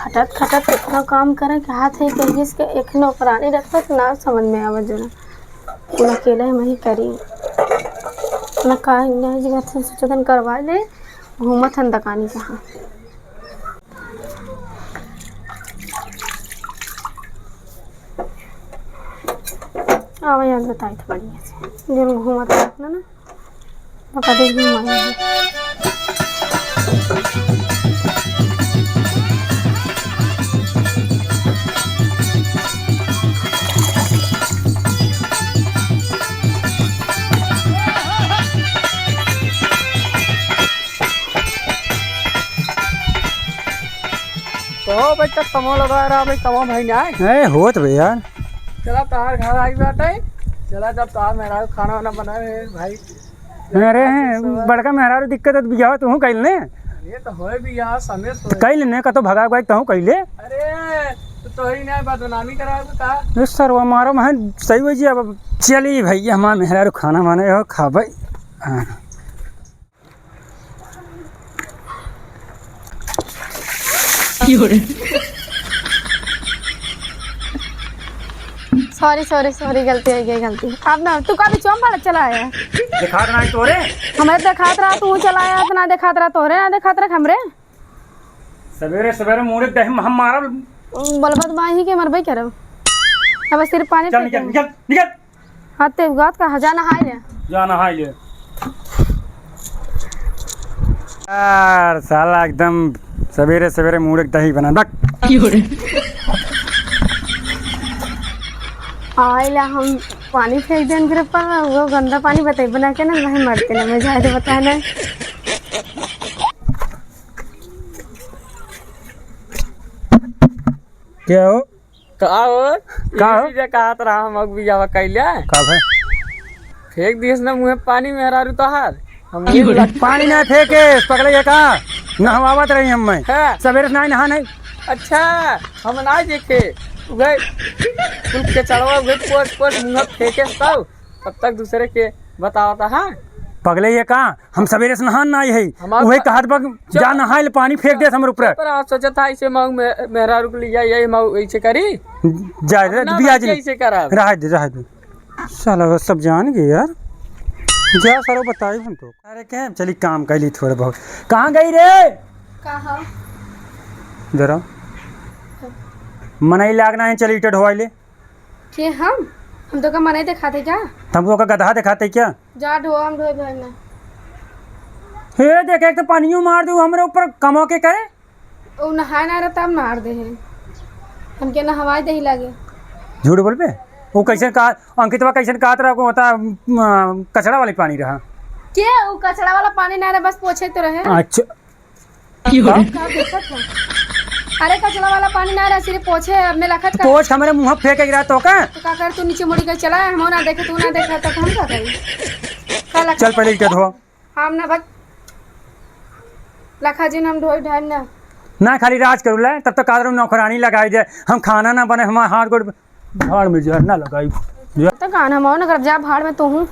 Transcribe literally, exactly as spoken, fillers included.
खटत खटत इतना काम करे के हाथ है कि इसके एक नौकरानी रखत ना समझ में आवे जना। कुल अकेले हम ही करी। ना का, ना जगह से सोचतन करवा ले, घूमत हन दकानी कहाँ। आवा यार बताई था बढ़िया से। जौन घूमत रहत ना, ना। पकड़े भी मन है। तो भाई, तब कमो लगा रहा भाई, कमो भाई ना आए। ए, होत भाई यार। चला, तार घर आई बात है। चला, जब तार मेहरारू खाना वाना बनाए है भाई। अरे, बड़का मेहरारू दिक्कत है, तो बियाह तू कइल ने? ये तो होए बियाह, समय से होए। कइल ने, कतो भगा गई, तहूँ कइले। अरे, तो तोहरी ना बदनामी करावे का? ए सरवा मारो, मैं सही हो जी, अब चली भैया, हमार मेहरारू खाना माने हो, खाबे। हाँ। Sorry, sorry, sorry, गलती हो गई, गलती। अब ना, तू का बिचवा में पड़त चला आया? देखात ना तोरे? हमरे देखात रहा, तू चला आया, इतना देखात रहा तोरे, ना देखात रहा हमरे। सवेरे सवेरे मुड़े दही में हम मारब। बोलबत बाही के मरबे करब। अब सिर्फ पानी चल फेंक निकल, दे। निकल, निकल। हाँ, ते बात का, जा नहाए ले। जा नहाए ले। यार, साला एकदम सवेरे सवेरे मूड़ के दही बना, बक। आए ला हम पानी फेंक देन फिर पर वो गंदा पानी बताई बना के ना, नहीं मरते ना, मैं जाए तो बता ना। क्या हो? का हो? का हो? ये जे कहत रहा हम अगुआ बियाह कइले। का भाई? फेंक दियस ना मुँहे पानी मेहरारू तोहार। हम ये लग- पानी ना फेंके, पगले ये का? नहवावत रही हम मैं। हाँ। सवेरे से ना नहा नहीं। अच्छा, हम ना देखे। उहे कुल के चढ़वा, उहे पोस, पोस मुँह फेंके तब, तब तक दूसरे के बतावता, हाँ? पगले ये का? हम सवेरे से नहान ना आई है। हमार उहे पा- कहत बा, चुप। जा नहाए ले, पानी फेंक देस हमरे ऊपर। पर आज सोचत था इसे मऊ में, मेहरारू के लिए यही मऊ ऐसे करी। जाए दे, अपना बियाह बच्चे जी। ऐसे करब। रह दे, रह दे। साला बस सब जान गए यार। जा सारो बताई हम तो। अरे क्या हम चली काम कैली थोड़े बहुत। कहाँ गई रे? कहाँ? जरा। मनई लाग ना है, चली ईंटा ढोवाई ले। के हम? हम तो का मनई देखाते क्या? हम तो का गदहा देखाते क्या? जा ढो, हम ढोए भाई ना। हे देख, एक तो पानियो मार दू हमरे ऊपर, कमो के करे। उ नहाए ना रहता, हम मार दे हैं। हमके नहवाए दे ही लागे। झूठ बोलबे? वो कैसन कहा, अंकितवा कैसन कहत रहा, को होता, अम, कचड़ा वाली पानी रहा। के? उ कचड़ा वाला पानी ना रहे, बस पोछे तो रहे। अच्छा। का? का देखत है? अरे, कचड़ा वाला पानी ना रहा, सिर्फ पोछे, अब मैं लखत का पोछ हमरे मुँह फेंके गिरा तो का? तो का कर, तू नीचे मुड़ी के चला, हम ना देखे, तू ना देखे, तो हम का करी? का लखत? चल, पहले ईंटा ढो। हम ना बक-, लखा जी, हम ढोई ढाई ना। ना, खाली राज करू ले, तब तक कादर नौकरानी लगाई दे, हम खाना ना बने, हमार हाथ गोड़ भाड़ में जहर ना लगाई। तो कान हम ना करब, जा भाड़ में तू हूँ।